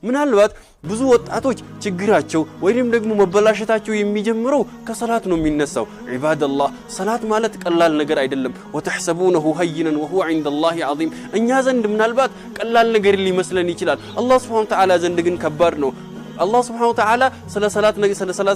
ምናልባት ብዙ ወጣቶች ችግራቸው ወይንም ደግሞ መበላሸታቸው የሚጀምረው ከሰላት ነው የሚነሳው። عباد الله፣ ሰላት ማለት ቀላል ነገር አይደለም። وتحسبونه هينا وهو عند الله عظيم። እኛ ዘንድ ምናልባት ቀላል ነገር ሊመስለን ይችላል። አላህ سبحانه وتعالى ዘንድ ግን ከባድ ነው። አላህ سبحانه وتعالى ስለ ሰላት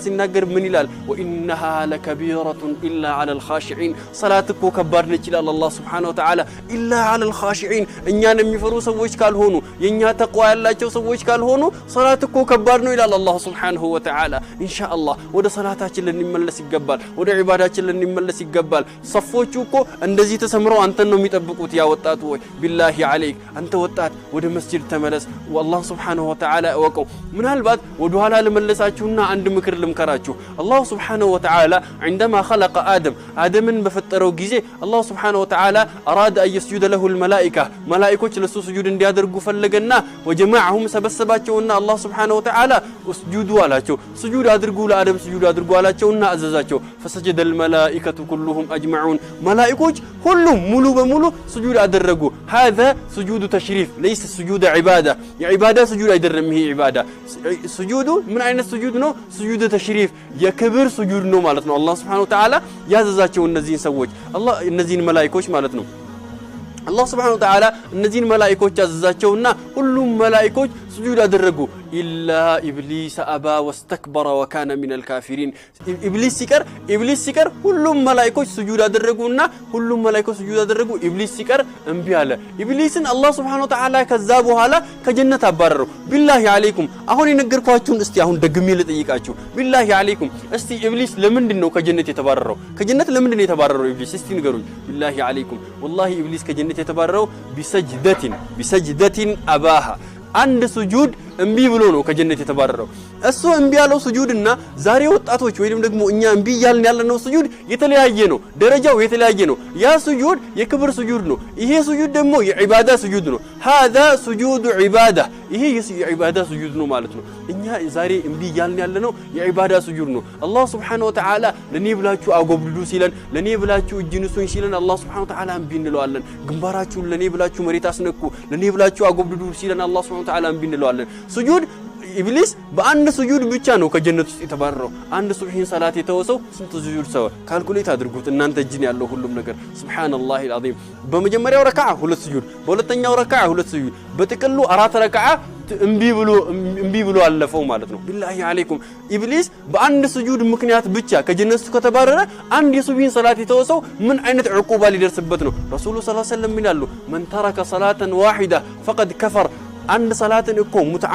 ሲናገር ምን ይላል? وإنها لكبيرة إلا على الخاشعين። ሰላት እኮ ከባድ ነች ይላል አላህ سبحانه وتعالى። إلا على الخاشعين፣ እኛን የሚፈሩ ሰዎች ካልሆኑ፣ የእኛ ተቅዋ ያላቸው ሰዎች ካልሆኑ ሰላት እኮ ከባድ ነው ይላል አላህ سبحانه وتعالى። ኢንሻአላህ ወደ ሰላታችን ልንመለስ ይገባል። ወደ ዒባዳችን ልንመለስ ይገባል። ሰፎቹ እኮ እንደዚህ ተሰምረው አንተን ነው የሚጠብቁት። ያ ወጣቱ ወይ፣ بالله عليك፣ አንተ ወጣት ወደ መስጂድ ተመለስ። አላህ سبحانه وتعالى እወቀው። ምናልባት ወደ ኋላ ልመለሳችሁና አንድ ምክር ልምከራችሁ። አላሁ سبحانه وتعالى عندما خلق آدم፣ አደምን በፈጠረው ጊዜ አላሁ سبحانه وتعالى أراد أن يسجد له الملائكة፣ መላኢኮች ለሱ ስጁድ እንዲያደርጉ ፈለገና وجمعهم፣ ሰበሰባቸውና አላህ سبحانه وتعالى اسجدوا አላቸው። ስጁድ አድርጉ፣ ለአደም ስጁድ አድርጉ አላቸውና አዘዛቸው። فسجد الملائكة كلهم أجمعون፣ መላኢኮች ሁሉም ሙሉ በሙሉ ስጁድ አደረጉ። هذا سجود تشريف، ليس سجود عبادة። የዒባዳ ስጁድ አይደለም። ይሄ ዒባዳ ስጁዱ ምን አይነት ስጁድ ነው? سجود تشريف፣ የክብር ስጁድ ነው ማለት ነው። አላህ سبحانه وتعالى ያዘዛቸው እነዚህን ሰዎች፣ አላህ እነዚህን መላኢኮች ማለት ነው። አላህ سبحانه وتعالى እነዚህን መላኢኮች አዘዛቸውና ሁሉም መላኢኮች ስጁድ አደረጉ። إلا إبليس أبى واستكبر وكان من الكافرين። ኢብሊስ ሲቀር ሁሉም መላኢኮች ስጁድ አደረጉና ሁሉም መላኢኮች ስጁድ አደረጉ። ኢብሊስ ሲቀር እምቢ አለ። ኢብሊስን አላህ سبحانه وتعالى ከዛ በኋላ ከጀነት አባረረው። بالله عليكم፣ አሁን የነገርኳችሁን እስቲ አሁን ደግሜ ልጠይቃችሁ። بالله عليكم፣ እስቲ ኢብሊስ ለምንድን ነው ከጀነት የተባረረው? ከጀነት ለምንድን ነው የተባረረው ኢብሊስ? እስቲ ንገሩኝ። بالله عليكم፣ والله ኢብሊስ ከጀነት የተባረረው بسجدة أباها፣ አንድ ስጁድ እምቢ ብሎ ነው ከጀነት የተባረረው። እሱ እምቢ ያለው ስጁድ እና ዛሬ ወጣቶች ወይንም ደግሞ እኛ እምቢ እያልን ያለነው ስጁድ የተለያየ ነው። ደረጃው የተለያየ ነው። ያ ስጁድ የክብር ስጁድ ነው። ይሄ ስጁድ ደግሞ የዒባዳ ስጁድ ነው። هذا سجود عبادة፣ ይሄ የዒባዳ ስጁድ ነው ማለት ነው። እኛ ዛሬ እምቢ እያልን ያለነው የዒባዳ ስጁድ ነው። አላህ سبحانه وتعالى ለኔ ብላችሁ አጎብድዱ ሲለን፣ ለኔ ብላችሁ እጅ ንሱኝ ሲለን አላህ سبحانه وتعالى እምቢ እንለዋለን። ግንባራችሁን ለኔ ብላችሁ መሬት አስነኩ፣ ለኔ ብላችሁ አጎብድዱ ሲለን አላህ سبحانه وتعالى እምቢ እንለዋለን። ስጁድ ኢብሊስ በአንድ ስጁድ ብቻ ነው ከጀነት ውስጥ የተባረረው። አንድ ሱብሂን ሰላት የተወሰው ስንት ስጁድ ሰው calculate አድርጉት እናንተ እጅን ያለው ሁሉም ነገር። سبحان الله العظيم። በመጀመሪያው ረካዓ ሁለት ስጁድ፣ በሁለተኛው ረካዓ ሁለት ስጁድ፣ በጥቅሉ አራት ረካዓ እምቢ ብሎ አለፈው ማለት ነው። بالله عليكم፣ ኢብሊስ በአንድ ስጁድ ምክንያት ብቻ ከጀነት ውስጥ ከተባረረ አንድ የሱብሂን ሰላት የተወሰው ምን አይነት ዕቁባ ሊደርስበት ነው? ረሱሉ صلى الله عليه وسلم ይላሉ፣ من ترك صلاة واحدة فقد كفر። አንድ ሰላትን እኮ ሙተዓ